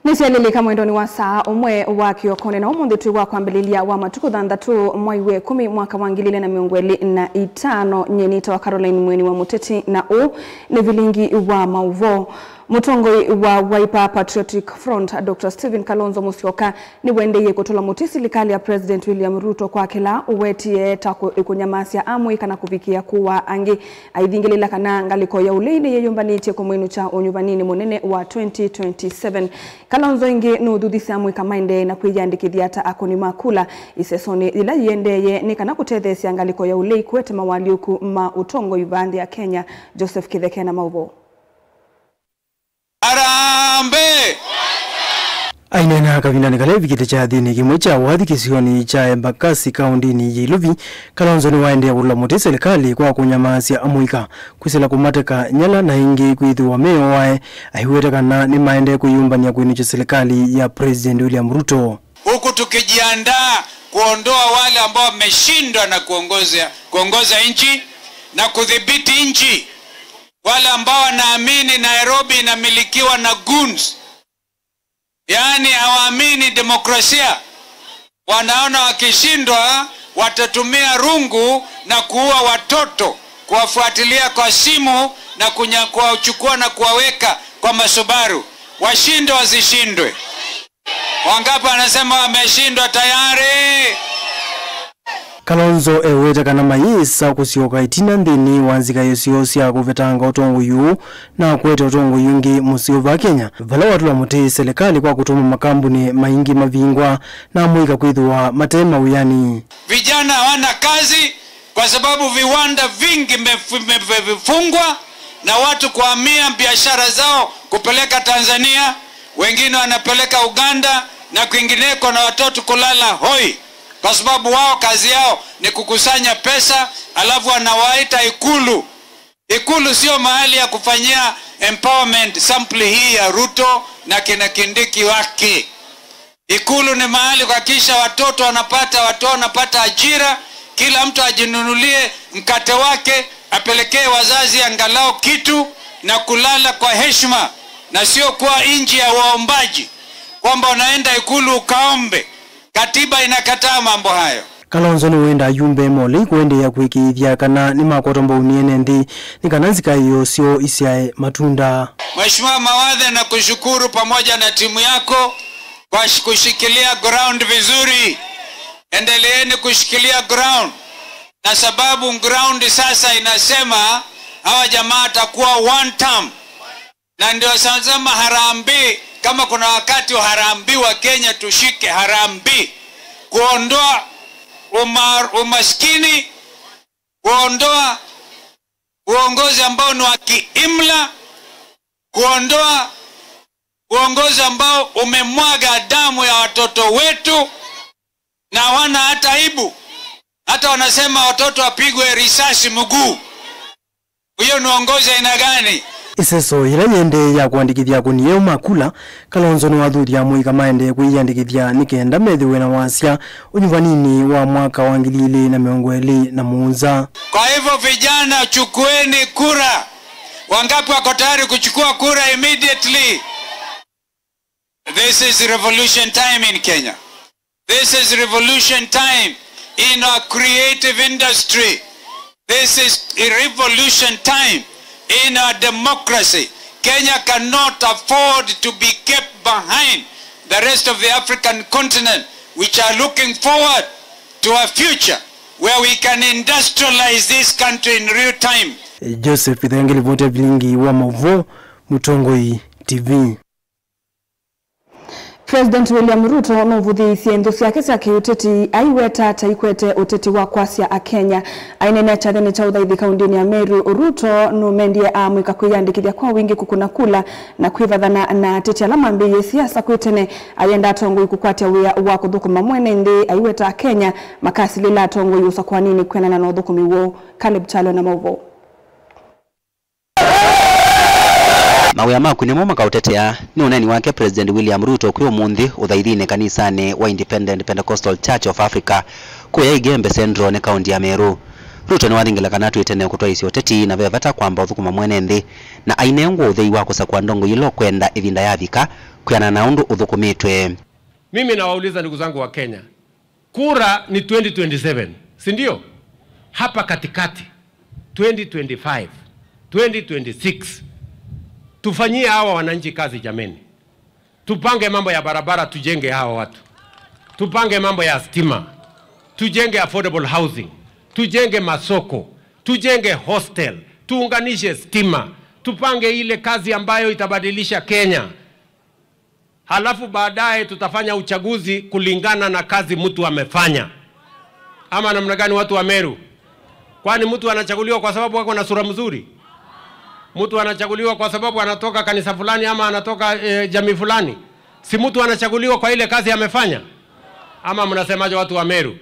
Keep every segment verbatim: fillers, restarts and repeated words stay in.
Nĩsyalĩlĩka mwendonĩ wa saa ũmwe wa kĩokonĩ, na ũmũnthĩ twĩ wa kwambĩlĩlya wa matukũ thanthatũ, mwai wa ĩkũmi, mwaka wa ngili ilĩ na mĩongo ĩlĩ na itano. Nyie nĩtawa Caroline Mweni wa Mũteti, na ũũ nĩ vilingi wa maũvoo. Mũtongoi wa Wiper Patriotic Front, Doctor Stephen Kalonzo Musyoka, nĩwendeeie kũtũla mũtĩ silikalĩ ya President William Ruto kwa kĩla ũwetie ta kũ-, kũnyamasya amũika na kũvikĩa kũaa angĩ. Aithingĩlĩla kana ngalĩko ya ũlei nĩyĩyũmbanĩtye kũmwĩnũkya ũnyuvaninĩ mũnene wa twenty twenty-seven. Kalonzo ĩngĩ nũũthuthisye amũika maendee na kwĩyĩandĩkĩthya ta akũni ma kula isesonĩ yĩla yĩendeeye nĩ kana kũtetheesya ngalĩko ya ũlei kũete mawalyũku ma ũtongoi vaa nthĩ ya Kenya. Joseph Kĩtheke na maũvoo. Harambee! Aineena kavindanĩ kala ĩvikĩte kyathĩnĩ kĩmwe kya wathi kĩsionĩ kya Embakasi kaũndĩnĩ ya Ilovi, Kalonzo nĩwaendee kũtũla mũtĩ silikalĩ kwa kũnyamaasya amũika, kwĩsĩla kũmateka nyala na ĩngĩ kwĩthĩwa mĩoo aĩ aiweta kana nĩmaendee kwĩyũmbany'a kwĩnũkya silikalĩ ya President William Ruto. Huku tukijiandaa kuondoa wale ambao wameshindwa na kuongoza, kuongoza nchi na kudhibiti nchi. Wale ambao wanaamini Nairobi inamilikiwa na goons, yaani hawaamini demokrasia, wanaona wakishindwa watatumia rungu na kuua watoto, kuwafuatilia kwa simu na kunya-, kuwachukua na kuwaweka kwa masubaru. Washindwe wasishindwe. Wangapi wanasema wameshindwa tayari? Kalonzo eweta kana mayĩsa kũsyoka ĩtina nthĩnĩ wa nzika ĩsio sya kũvetanga ũtongoi ũũ na kũete ũtongoi ũngĩ mũseo vaa Kenya, vala watũla mũtĩ silikalĩ kwa kũtũma makambuni maingĩ mavingwa na amũika kwĩthĩwa mate mawĩanĩ. Vijana hawana kazi kwa sababu viwanda vingi vimefu-, vimefungwa na watu kuhamia biashara zao kupeleka Tanzania, wengine wanapeleka Uganda na kwingineko, na watoto kulala hoi, kwa sababu wao kazi yao ni kukusanya pesa, alafu wanawaita Ikulu. Ikulu sio mahali ya kufanyia empowerment sampuli hii ya Ruto na kina Kindiki wake. Ikulu ni mahali kuhakikisha watoto wanapata, watu wanapata ajira, kila mtu ajinunulie mkate wake, apelekee wazazi angalau kitu na kulala kwa heshima, na sio kuwa nchi ya waombaji, kwamba unaenda Ikulu ukaombe. Katiba inakataa mambo hayo. Kalonzo nĩwenda ayumbe ma ũlei kũendeea kũĩkĩĩthya kana nĩmakwatwa mbau nĩ ene nthĩ nĩ kana nzika ĩyo syoo isyae matunda. Mheshimiwa Mawathe, nakushukuru pamoja na timu yako kwa shi-, kushikilia ground vizuri. Endeleeni kushikilia ground, na sababu ground sasa inasema hawa jamaa atakuwa one term. Na ndio sasa maharambee, kama kuna wakati wa harambee wa Kenya, tushike harambee. Kuondoa uma-, umaskini, kuondoa uongozi ambao ni wa kiimla, kuondoa uongozi ambao umemwaga damu ya watoto wetu, na hawana hata aibu. Hata wanasema watoto wapigwe risasi mguu. Huyo ni uongozi aina gani? Ĩseso yĩla yĩendeee ya kũandĩkĩthya akũni eũ ma kula, Kalonzo nĩwathuthya amũika maendee kwĩyĩandĩkĩthya nĩ kenda methĩwe na wasya ũnyuvaninĩ wa mwaka wa ngili ilĩ na mĩongo ĩlĩ na mũonza. Kwa hivyo vijana, chukueni kura. Wangapi wako tayari kuchukua kura immediately? This is revolution time in Kenya. This is revolution time in our creative industry. This is a revolution time in our democracy. Kenya cannot afford to be kept behind the rest of the African continent, which are looking forward to a future where we can industrialize this country in real time. Joseph Ithenge, livoti ya vilingi wa maũvoo, Mũtongoi T V. President William Ruto nũvũthĩĩisye nthũ syake sya kĩũteti aiweta ta ikwete ũteti wa kwasya Akenya. Aineenea kyathĩnĩ kya ũthaithi kaũndĩnĩ ya Meru, Ruto nũmendie amũika kwĩyandĩkĩthya kwa wingĩ kũkũna kula na kwĩvathana na ateti ala mambĩĩie siasa kwĩ tene. Ayenda atongoi kũkwatya wĩa wa kũthũkũma mwene nthĩ, aiweta Akenya makasilĩla atongoi ũsakũaninĩ kwĩanana na ũthũkũmi woo. Caleb Kyalo na maũvoo. Mawĩa maku nĩmo makaũtetea, nĩ ũneeni wake President William Ruto kwĩ ũmũnthĩ ũthaithinĩ kanisanĩ wa Independent Pentecostal Church of Africa kũya Igembe Central nĩ kaũnti ya Meru. Ruto nĩwathingĩla kana twĩ tene kũtwaĩĩsya ũteti na ve vata kwamba ũthũkũma mwene nthĩ, na ainengwa ũthei wa kũsakũa ndongoi ĩla ũkwenda ĩvinda yavika kwĩanana na ũndũ ũthũkũmĩtwe. Mimi nawauliza ndugu zangu wa Kenya, kura ni twenty twenty-seven, si ndio? Hapa katikati, twenty twenty-five, twenty twenty-six, tufanyie hawa wananchi kazi jameni. Tupange mambo ya barabara, tujenge hawa watu. Tupange mambo ya stima, tujenge affordable housing, tujenge masoko, tujenge hostel, tuunganishe stima, tupange ile kazi ambayo itabadilisha Kenya. Halafu baadaye tutafanya uchaguzi kulingana na kazi mtu amefanya. Ama namna gani, watu wa Meru? Kwani mtu anachaguliwa kwa sababu ako na sura mzuri? Mtu anachaguliwa kwa sababu anatoka kanisa fulani ama anatoka, eh, jamii fulani? Si mtu anachaguliwa kwa ile kazi amefanya? Ama mnasemaje, watu wa Meru?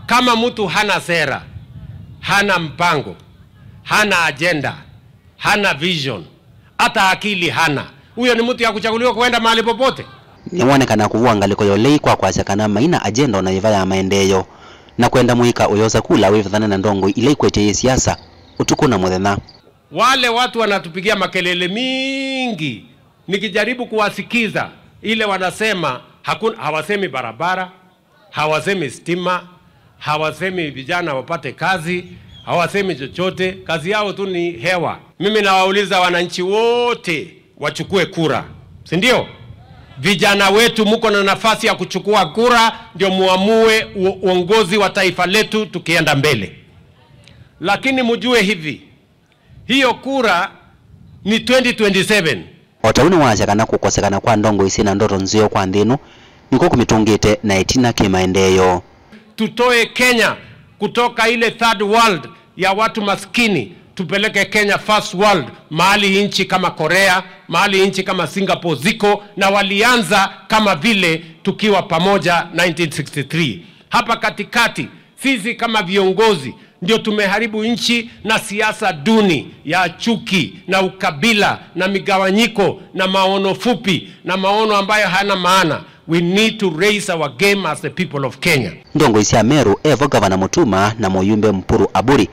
Kama mtu hana sera, hana mpango, hana agenda, hana vision, hata akili hana, huyo ni mtu ya kuchaguliwa kuenda mahali popote? Nĩwonekana kũvũa ngalĩko ya ũlei kwa kwasya kana maina agenda o na yĩva ya maendeeo, na kwenda mũika ũyosa kula wĩvathane na ndongoi ila ikwetye ĩ siasa ũtukũ na mũthenya. Wale watu wanatupigia makelele mingi, nikijaribu kuwasikiza, ile wanasema, hakuna, hawasemi barabara, hawasemi stima, hawasemi vijana wapate kazi, hawasemi chochote. Kazi yao tu ni hewa. Mimi nawauliza wananchi wote wachukue kura, si ndio? Vijana wetu, mko na nafasi ya kuchukua kura, ndio muamue u-, uongozi wa taifa letu tukienda mbele. Lakini mjue hivi, hiyo kura ni twenty twenty-seven. O ta ũu nĩwasya kana kũkosekana kwa ndongoi syĩ na ndoto nzeo kwa nthĩ ĩno nĩkw'o kũmĩtũngĩte na ĩtina kĩ maendeeo. Tutoe Kenya kutoka ile third world ya watu maskini, tupeleke Kenya first world, mahali nchi kama Korea, mahali nchi kama Singapore ziko, na walianza kama vile tukiwa pamoja nineteen sixty-three. Hapa katikati, sisi kama viongozi ndio tumeharibu nchi na siasa duni ya chuki na ukabila na migawanyiko na maono fupi na maono ambayo hayana maana. We need to raise our game as the people of Kenya. Ndongoi sya Meru, evo Gavana Mutuma na mũyumbe Mpuru Aburi,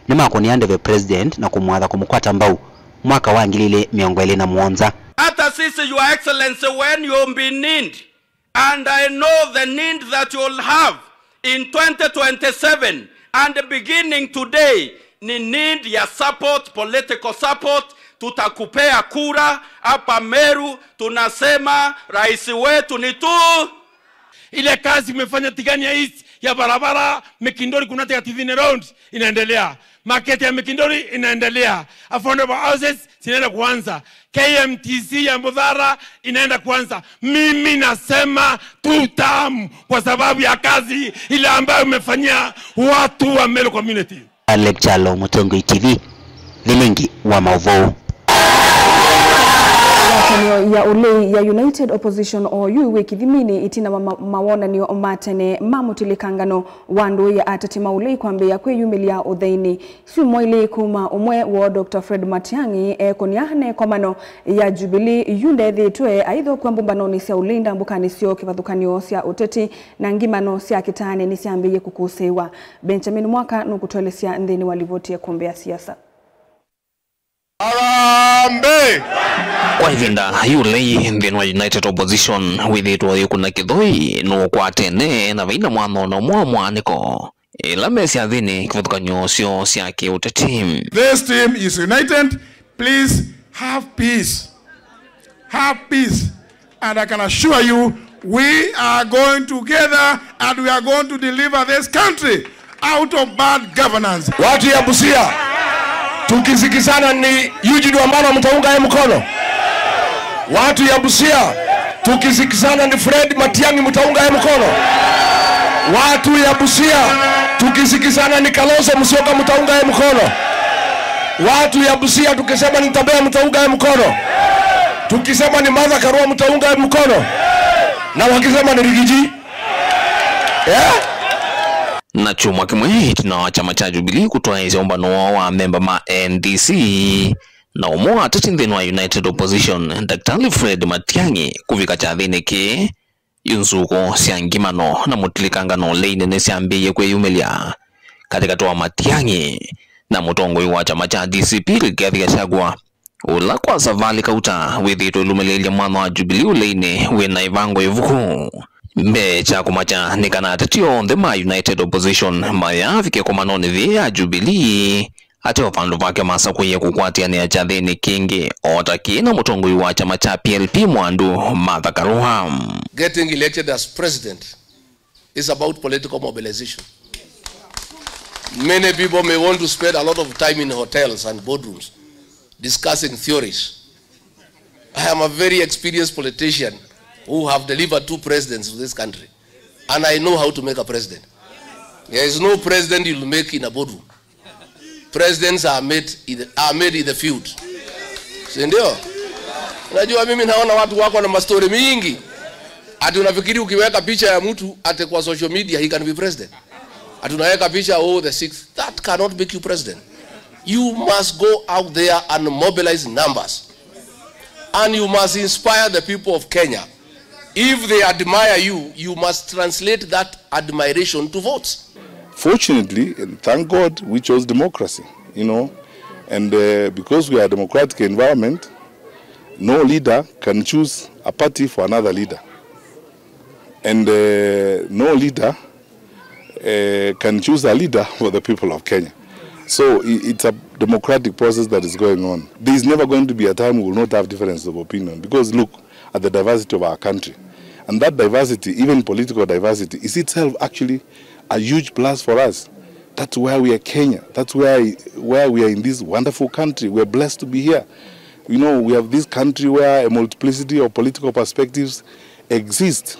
nĩmakũnĩa ndeve President na kũmwatha kũmũkwata mbau mwaka wa ngili ili mĩongo ĩlĩ na mũonza. Hata sisi, Your Excellency, when you be need, and I know the need that you'll have in twenty twenty-seven, and beginning today, ni need ya support, political support. Tutakupea kura hapa Meru, tunasema rais wetu ni tu. Ile kazi umefanya Tigania East ya barabara, Mikindori kunatega Tithine Road inaendelea. Market ya Mikindori inaendelea. Affordable houses zinaenda kuanza. K M T C ya Mudhara inaenda kuanza. Mimi nasema two term kwa sababu ya kazi ile ambayo umefanyia watu wa Meru community. Caleb Kyalo, Mũtongoi T V, Vilingi wa Maũvoo. Ngwatanĩo ya ũlei ya United Opposition, o yu wĩ kĩthiminĩ ĩtina wa ma-, mawonanĩo ma tene ma mũtilĩkangano wa ndũũ ya ateti ma ũlei kwambĩĩa kwĩyumĩlya ũtheinĩ. Syumwa ilĩ kuma ũmwe woo, Doctor Fred Matiang'i ekũnĩa na ĩkomano ya Jubilee yu ndethĩĩtwe aithokwa mbũmbanonĩ sya ũlei ndambũkanĩ syoo kĩvathũkany'o sya ũteti, na ngimano sya kĩtaanĩ nĩsyambĩĩie kũkũsĩĩwa. Benjamin Mwaka nũkũtũelesya nthĩnĩ wa livoti ya Kumbe ya Siasa. Harambee! Kwa ĩvinda yu ũlei nthĩnĩ wa United Opposition wĩthĩĩtwe ũyĩkũna kĩthoi nũkwatene na vaina mwano na ũmwe wa mwaanĩko. Ĩla me syathĩnĩ kĩvathũkany'o syoo sya kĩũteti. This team is united. Please have peace. Have peace. And I can assure you, we are going together and we are going to deliver this country out of bad governance. Watu ya Busia, tukisikizana ni Eugene Wamalwa, mtaunga ye mkono? Watu ya Busia, tukisikizana ni Fred Matiang'i, mtaunga ye mkono? Watu ya Busia, tukisikizana ni Kalonzo Musyoka, mtaunga ye mkono? Watu ya Busia, tukisema ni Tabea, mtaunga ye mkono? Tukisema ni Martha Karua, mtaunga ye mkono? Na wakisema ni Rigiji? Eh? Na kyumwa kĩmwe ĩtina wa kyama kya Jubilee kũtwaĩĩsya ũmbano woo wa amemba ma N D C, na ũmwe wa ateti nthĩnĩ wa United Opposition, Daktari Fred Matiang'i, kũvika kyathĩnĩ kĩĩ, yu nzũko sya ngimano na mũtilĩkangano ũleinĩ nĩsyambĩĩie kwĩyumĩlya katĩkatĩ wa Matiang'i na mũtongoi wa kyama kya D C P, Rigathi Gachagua, ũla kwa savalĩ kauta wĩthĩĩtwe ũilũmĩlĩĩlya mwanya wa Jubilee ũleinĩ wĩ na ĩvango ĩvuku. Mbee kya kũmakya nĩ kana ateti onthe ma United Opposition mayaavike ĩkomanonĩ yĩĩ ya Jubilee, ateo vandũ vake masakũie kũkwatĩanĩa kyathĩnĩ kĩngĩ, o ta kĩĩ na mũtongoi wa kyama kya P L P Mwandu Martha Karua. Getting elected as president is about political mobilization. Many people may want to spend a lot of time in hotels and boardrooms discussing theories. I am a very experienced politician who have delivered two presidents to this country, and I know how to make a president. There is no president you'll make in a boardroom. Presidents are made in the, are made in the field. Si ndio? Unajua, mimi naona watu wako na mastori mingi. Ati unafikiri ukiweka picha ya mtu ati kwa social media, he can be president? Ati unaweka picha, oh, the sixth. That cannot make you president. You must go out there and mobilize numbers. And you must inspire the people of Kenya. If they admire you, you must translate that admiration to votes. Fortunately, and thank God, we chose democracy, you know, and, uh, because we are a democratic environment, no leader can choose a party for another leader, and, uh, no leader, uh, can choose a leader for the people of Kenya. So i- it's a democratic process that is going on. There is never going to be a time we will not have differences of opinion, because look at the diversity of our country. And that diversity, even political diversity, is itself actually a huge plus for us. That's why we are Kenya. That's why, why we are in this wonderful country. We are blessed to be here. You know, we have this country where a multiplicity of political perspectives exist.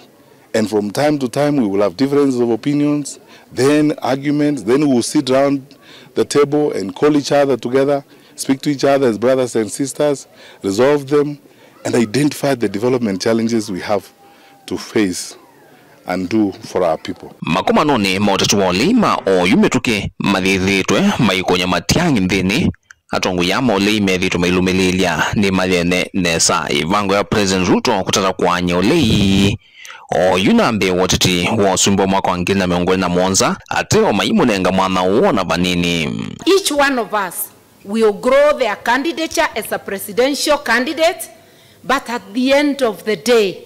And from time to time, we will have differences of opinions, then arguments, then we will sit around the table and call each other together, speak to each other as brothers and sisters, resolve them, and identify the development challenges we have to face and do for our people. Makomanonĩ ma ũteti wa ũlei ma oyu mĩtũkĩ mathĩthĩtwe maikũnya Matiang'i nthĩnĩ, atongoi aa ma ũlei methĩĩtwe mailũmĩlĩĩlya nĩmayene nesa ĩvango ya President Ruto kũtata kũaany'a ũlei. Oyu nambee wa ũteti wa ũsumbĩ wa mwaka wa ngili na mĩongo ĩlĩ na mũonza, ateo maimũnenga mwanya ũũ ona vanini. Each one of us will grow their candidature as a presidential candidate, but at the end of the day,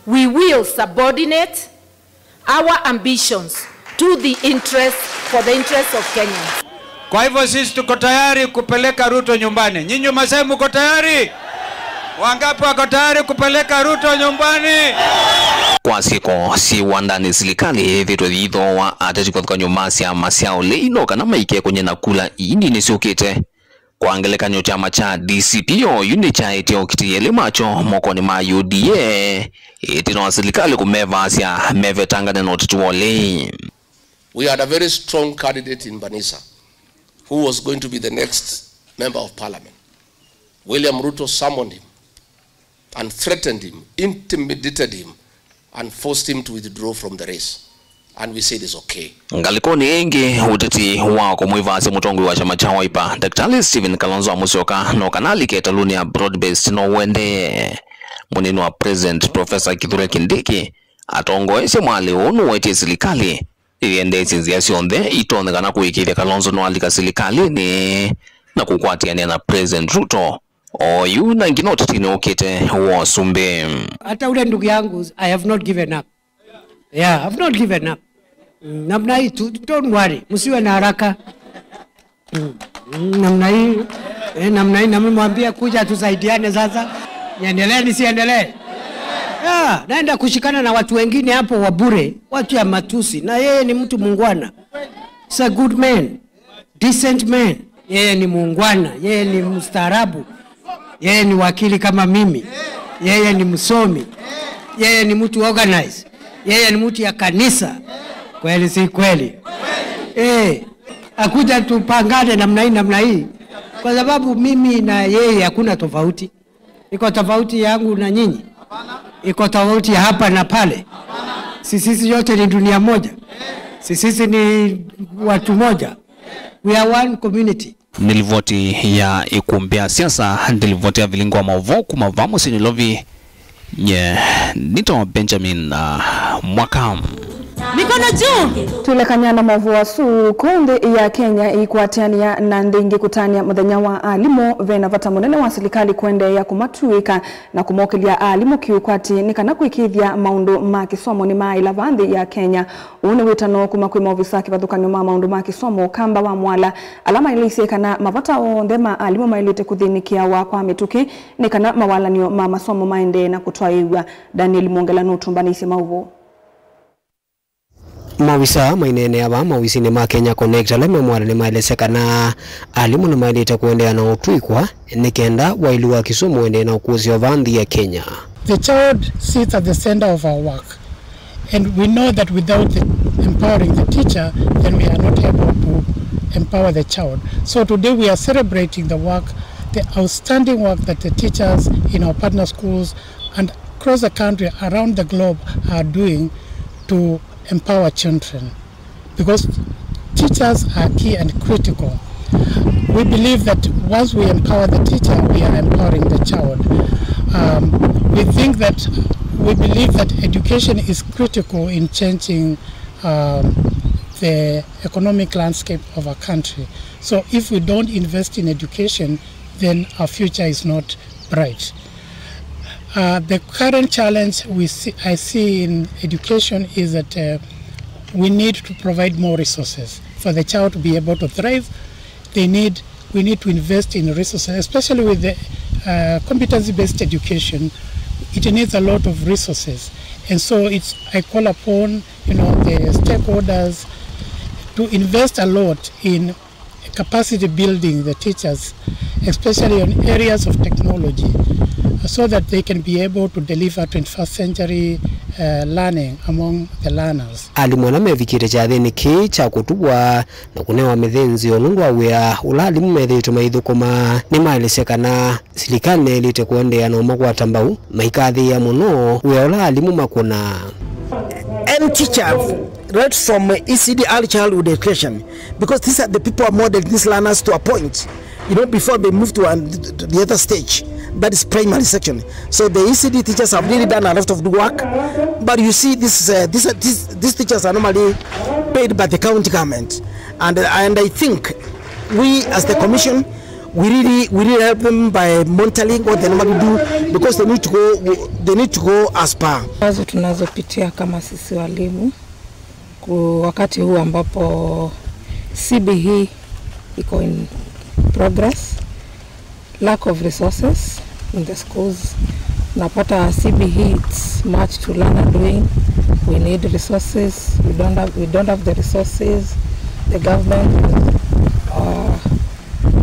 we will subordinate our ambitions to the interest, for the interest of Kenyans. Kwa hivyo sisi tuko tayari kupeleka Ruto nyumbani. Nyinyi Masai mko tayari? Wangapi wako tayari kupeleka Ruto nyumbani? Kwa syĩko syĩ wandanĩ, silikalĩ yĩthĩtwe yĩithooa ateti kũthũkany'o ma syama sya ũlei no kana maikekũnye na kula iindinĩ syũkĩte. Kwa ngelekany'o, kyama kya D C P oyu nĩkyaĩtye okiti elĩ makyo mokonĩ ma U D A ĩtina wa silikalĩ kũmevaasya mevetangane na ũteti wa ũlei. We had a very strong candidate in Banisa who was going to be the next member of parliament. William Ruto summoned him and threatened him, intimidated him, and forced him to withdraw from the race. And we said it's okay. Ngalĩkonĩ ĩngĩ, ũteti wa kũmwĩvaasya mũtongoi wa kyama kya Wiper, Daktari Stephen Kalonzo Musyoka, no kana alike ĩtalũnĩ ya broad-based no ũendee. Mũnini wa President, Professor Kithure Kindiki, atongoesye mwalĩ ũũ nũwetie silikalĩ ĩendeesye nzĩa syonthe itonyekana kũĩkĩĩthya Kalonzo nĩwalika silikalĩnĩ na kũkwatĩanĩa na President Ruto. Oyu na nginya ũtetinĩ ũkĩte wa ũsumbĩ. Hata ule ndugu yangu, I have not given up. Yeah, I've not given up. Mm, namna hii tu, don't worry, msiwe na haraka. Mm, mm, namna hii, eh, namna hii, namwambia kuja tusaidiane sasa. Niendelee nisiendelee? Yeah, naenda kushikana na watu wengine hapo wa bure, watu ya matusi, na yeye ni mtu mungwana. He's a good man. Decent man. Yeye ni muungwana, yeye ni mstaarabu, yeye ni wakili kama mimi, yeye ni msomi, yeye ni mtu organized, yeye ni mtu ya kanisa. Kweli si kweli? Eh, akuja tupangane namna hii, namna hii, kwa sababu mimi na yeye hakuna tofauti. Iko tofauti yangu na nyinyi? Iko tofauti ya hapa na pale? Si sisi yote ni dunia moja? Si sisi ni watu moja? We are one community. Nĩ livoti ya ikumbĩ ya siasa, nĩ livoti ya vilingi wa maũvoo kuma vaa mũsyĩ Nairobi. Nye nĩtawa Benjamin, ah, Mwaka. Mikono juu. Twĩlekany'a na maũvoo asu, kũũ nthĩ ya Kenya ĩikwatĩanĩa na nthĩ ingĩ kũtanĩa mũthenya wa alimũ, ve na vata mũnene wa silikalĩ kũendeea kũmatw'ĩĩka na kũmokĩlya alimũ kĩũkwati nĩ kana kũĩkĩĩthya maũndũ ma kĩsomo nĩmaaĩla vaa nthĩ ya Kenya. Ũũ nĩ wĩtano kuma kwĩ maovisa kĩvathũkany'o ma maũndũ ma kĩsomo Kamba wa Mwala, ala maeleisye kana mavata onthe ma alimũ maĩlĩte kũthĩnĩkĩawa kwa mĩtũkĩ nĩ kana mawalany'o ma masomo maendee na kũtwaĩĩw'a. Daniel Mwongela nũtũmbanĩisye maũvoo. Maovisa maineenea vaa maovisinĩ ma Kenya Connect ala me Mwala nĩmaelesya kana alimũ nĩmaĩlĩte kũendeea na ũtw'ĩkwa nĩ kenda waĩlu wa kĩsomo ũendee na ũkũsĩwa vaa nthĩ ya Kenya. The child sits at the center of our work. And we know that without the, empowering the teacher, then we are not able to empower the child. So today we are celebrating the work, the outstanding work that the teachers in our partner schools and across the country, around the globe, are doing to empower children. Because teachers are key and critical. We believe that once we empower the teacher, we are empowering the child. Um, we think that, we believe that education is critical in changing, um, the economic landscape of our country. So if we don't invest in education, then our future is not bright. Uh, the current challenge we see, I see in education is that, uh, we need to provide more resources for the child to be able to thrive. They need, we need to invest in resources, especially with the, uh, competency-based education. It needs a lot of resources, and so it's, I call upon, you know, the stakeholders to invest a lot in capacity building the teachers, especially on areas of technology, so that they can be able to deliver twenty-first century, uh, learning among the learners. Alimũ ala mevikĩte kyathĩnĩ kĩĩ kya kũtuvwa na kũnewa mĩthĩnzĩo nũndũ wa wĩa ũla alimũ methĩĩtwe maithũkũma nĩmaelesya kana silikalĩ nĩyaĩlĩte kũendeea na ũmakwata mbau, maikathĩĩa mũno wĩa ũla alimũ makũnaa. And teachers, right from E C D, early childhood education, because these are the people who are modeling these learners to a point, you know, before they move to, an, to the other stage, that is primary section. So the E C D teachers have really done a lot of good work, but you see, this, uh, this, this, these teachers are normally paid by the county government, and, and I think we as the commission, we really, we really help them by monitoring what they normally do, because they need to go, they need to go as per. Ambazo tunazopitia kama sisi walimu ku-, wakati huu ambapo C B E iko in progress, lack of resources in the schools. Unapata C B E, it's much to learn and doing. We need resources. We don't have, we don't have the resources. The government, uh,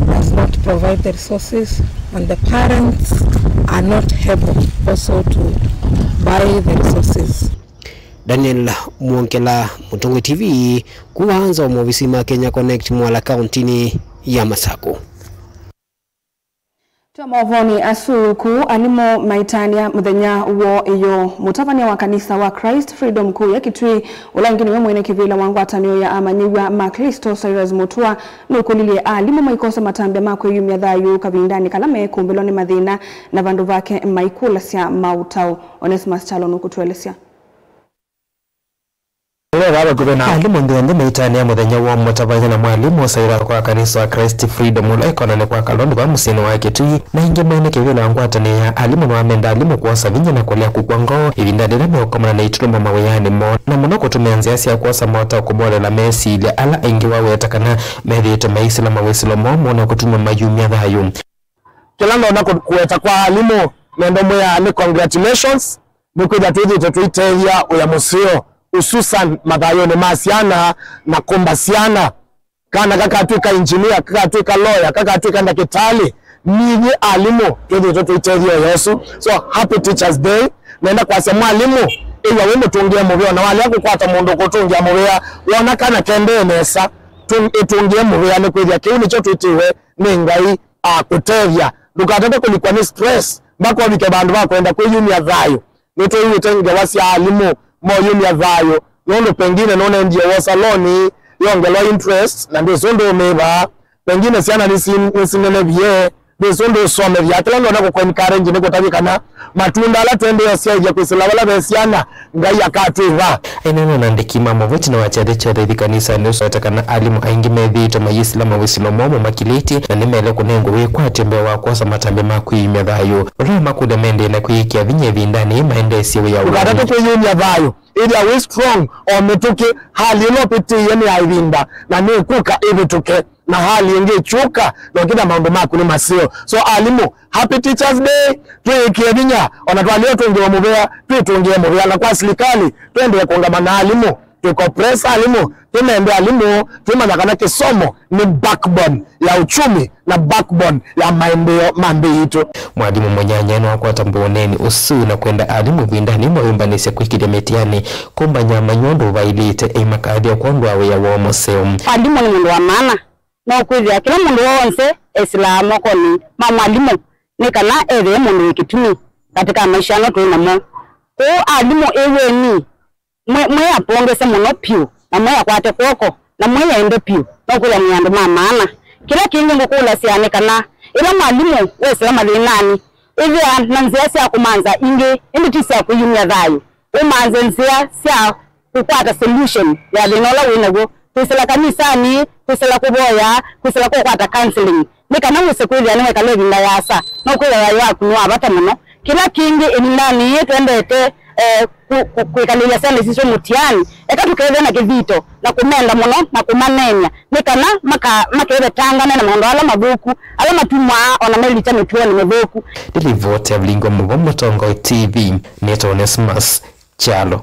does not provide the resources, and the parents are not able also to buy the resources. Daniel Mwongela, Mũtongoi T V, kuma nza wa maovisi ma Kenya Connect Mwala, kauntinĩ ya Masaku. Twa maũvonĩ asu, kũũ alimũ maitanĩa mũthenya woo ĩyoo. Mũtavany'a wa kanisa wa Christ Freedom kũya Kitui, ũla ĩngĩ nĩwe mwene kĩvĩla wa ngwatanĩo ya amanyĩw'a ma Klĩsto, Cyrus Mutua, nũkũlilye alimũ maikose matambya ma kwĩyumya thayũ kavindanĩ kala mekũmbĩlwa nĩ mathĩna, na vandũ vake maikũlasya maũtao. Onesimus Kyalo nũkũtũelesya. Alimũ nthĩ yonthe maitanĩa mũthenya wa mũtavany'a na mwalimũ Cyrus kwa kanisa wa Christ Freedom ũla ĩkonanĩ kwa Kalondu va mũsyĩnĩ wa Kitui, na ĩngĩ mwene kĩvĩla wa ngwatanĩo ya alimũ nĩwamenda alimũ kwosa vinya na kũlea kũkw'a ngoo ĩvindanĩ yĩla meũkomana na itũlũmo mawĩanĩ moo, na mũno kũtũmĩa nzĩa sya kwosa maũtao kũmolela mesilya ala aingĩ waweta kana methĩĩtwe maisĩla mawĩsĩlo moo mona kũtuma mayumya thayũ. Kĩla ndonya kũ-, kũweta kwa alimũ, nenda mwĩaa nĩ congratulations, nĩkwĩthĩa twĩthĩĩtwe tũitethya wĩa mũseo, hususan mathayũnĩ ma syana na kũmba syana. Kana kakatw'ĩka engineer, kakatw'ĩka lawyer, kakatw'ĩka ndakĩtalĩ, ninyie alimũ twĩthĩĩtwe tũitethya wĩa ũsu. So, happy Teachers Day. Nenda kwasya mwalimũ, ĩw'a wĩ mũtũngĩe mũvea, na walea kũkwata mũndũ ũkũtũngĩa mũvea, wona kana kendee nesa, tũ-, ĩtũngĩe mũvea, nĩkwĩthĩa kĩu nĩkyo twĩtĩwe nĩ Ngai akũtethya. Ndũkatate kũlikwa nĩ stress mpaka ũvike vandũ va kwenda kwĩyumya thayũ. Nĩtwĩw'ĩte ngewa sya alimũ moyumya thayũ, nũndũ pengine nũnendie wosa loan, yongelwa interest, na ndwĩsĩ ũndũ ũmĩvaa. Pengine syana nĩsi-, nĩsinenevie, Ndwĩsĩ ũndũ ũsomethya, kĩla ndonya kũkũencourage nĩ kũtavya kana matunda ala twendeeasyaĩthya kwĩsĩla vala ve syana, Ngai akatwĩva. Aineena na andĩki ma maũvoo ĩtina wa kyathĩ kya ũthaithi kanisanĩ ũsu, aweta kana alimũ aingĩ methĩĩtwe mayĩsĩla mawĩsĩlo moo mamakĩlĩtye, na nĩmaĩle kũnengwa wĩkwatyo mbee wa kwosa matambya ma kwĩyumya thayũ. Vala makũlya maendee na kwĩkĩa vinya ĩvindanĩ yĩĩ maendeesye wĩa ũũ. Ndũkatate kwĩyumya thayũ. Ĩthĩa wĩ strong o mĩtũkĩ, hali ĩla ũpĩtĩĩe nĩ ya ĩvinda, na nĩkũka ĩvĩtũke, na hali ĩngĩ ĩkyũka, na ũkĩthĩa maũndũ maku nĩ maseo. So, alimũ, happy Teachers Day, twĩĩkĩe vinya, ona twalea ũtũngĩwa mũvea, twĩtũngĩe mũvea, na kwa silikalĩ, tũendee kũũngama na alimũ, tũikopress alimũ, tũmende alimũ, twĩmanya kana kĩsomo nĩ backbone ya uchumi na backbone ya maendeeo ma nthĩ yitũ. Mwalimũ mũnyanya nĩwakwata mbũũneenĩ ũsu na kwenda alimũ ĩvindanĩ ĩmwe ĩmbanĩsya kwĩkĩthya mĩtianĩ, kũmbany'a manyuo ũndũ ũvaĩlĩte, ĩimakathya kwondũ wa wĩa woo mũseo. Mwalimũ nĩ mũndũ wa maana. No kwĩthĩa kĩla mũndũ w'onthe esĩlaa mokonĩ ma mwalimũ nĩ kana ethĩwe mũndũ wĩ kĩtumi katika maisha ano twĩ namo. Kwoou alimũ, ĩw'eni, mwĩ, mwĩ apongese mũno piũ, na mwĩ akwate kw'oko, na mwĩ ende piũ, no kwĩthĩa mwĩ andũ ma maana. Kĩla kĩngĩ ngũkũlasya nĩ kana ĩla mwalimũ wesĩla mathĩnanĩ, ĩthĩa na nzĩa sya kũmantha ingĩ, ĩndĩ ti sya kwĩyumya thayũ. Ũmanthe nzĩa sya kũkwata solution ya thĩna ũla wĩ naw'o. Kwĩsĩla kanisanĩ, kwĩsĩla kũvoya, kwĩsĩla kũkwata counseling. Nĩ kana wĩse kwĩthĩa nĩwekala ĩvinda yaasa, no kwĩthĩa thayũ waku nĩ wa vata mũno. Kĩla kĩngĩ, ĩvindanĩ yĩĩ twendete, eh, kũ-, kũ-, kwĩkalĩlya syana sitũ mũtiani, eka tũkethĩwe na kĩthito na kũmenda mũno na kũmaneenya, nĩ kana maka-, makevetangane na maũndũ ala mathũku, ala matumaa ona melita mĩtuonĩ mĩthũku. Nĩ livoti ya Vilingi wa Maũvoo Mũtongoi T V, nĩtawa Onesmus Kyalo.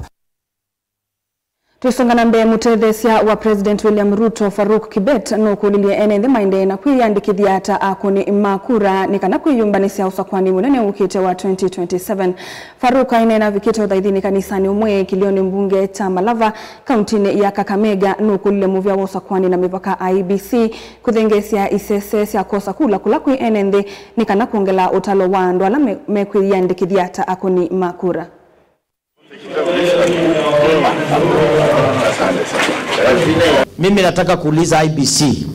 Twĩsonga na mbee, mũtetheesya wa President William Ruto, Farouk Kibet, nũkũlilye ene nthĩ maendee na kwĩyĩandĩkĩthya ta akũni ma kura nĩ kana kwĩyũmbanĩsya ũsakũani mũnene wũkĩte wa twenty twenty-seven. Farouk aineena avikĩte ũthaithinĩ kanisanĩ ũmwe kĩlĩonĩ mbunge kya Malava, kauntinĩ ya Kakamega, nũkũlilye mũvĩa wa ũsakũani na mĩvaka, I E B C, kũthengeesya isese sya kwosa kula kũla kwĩ ene nthĩ nĩ kana kwongela ũtalo wa andũ ala me-, mekwĩyĩandĩkĩthya ta akũni ma kura. Mimi nataka kuuliza I E B C,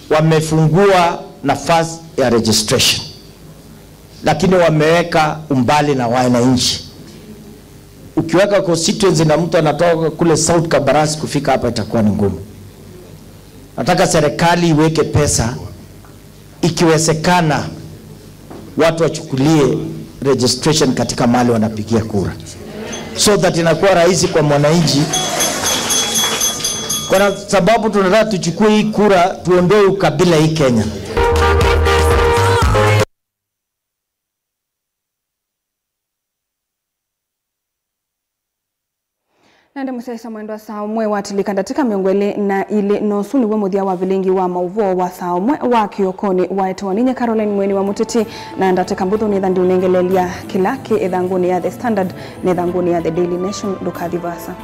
wamefungua nafasi ya registration, lakini wameweka umbali na wananchi. Ukiweka constituency na mtu anatoka kule South Kabarasi kufika hapa, itakuwa ni ngumu. Nataka serikali iweke pesa, ikiwezekana, watu wachukulie registration katika mahali wanapigia kura, so that inakuwa rahisi kwa mwananchi, kwa sababu tunataka tuchukue hii kura, tuondoe ukabila hii Kenya. Na ĩndĩ mũsyaĩĩsya mwendwa, saa ũmwe watilĩka ndatĩka mĩongo ĩlĩ na ilĩ, na ũsu nĩw'o mũthya wa vilingi wa maũvoo wa saa ũmwe wa kĩokonĩ. Waetewa ninyie Caroline Mweni wa Mũteti, na ndatĩka mbũthũ nĩtha ndiũnengeleelya kĩla kĩ ĩthangũnĩ ya The Standard na ĩthangũnĩ ya The Daily Nation. Ndũkathi vaasa.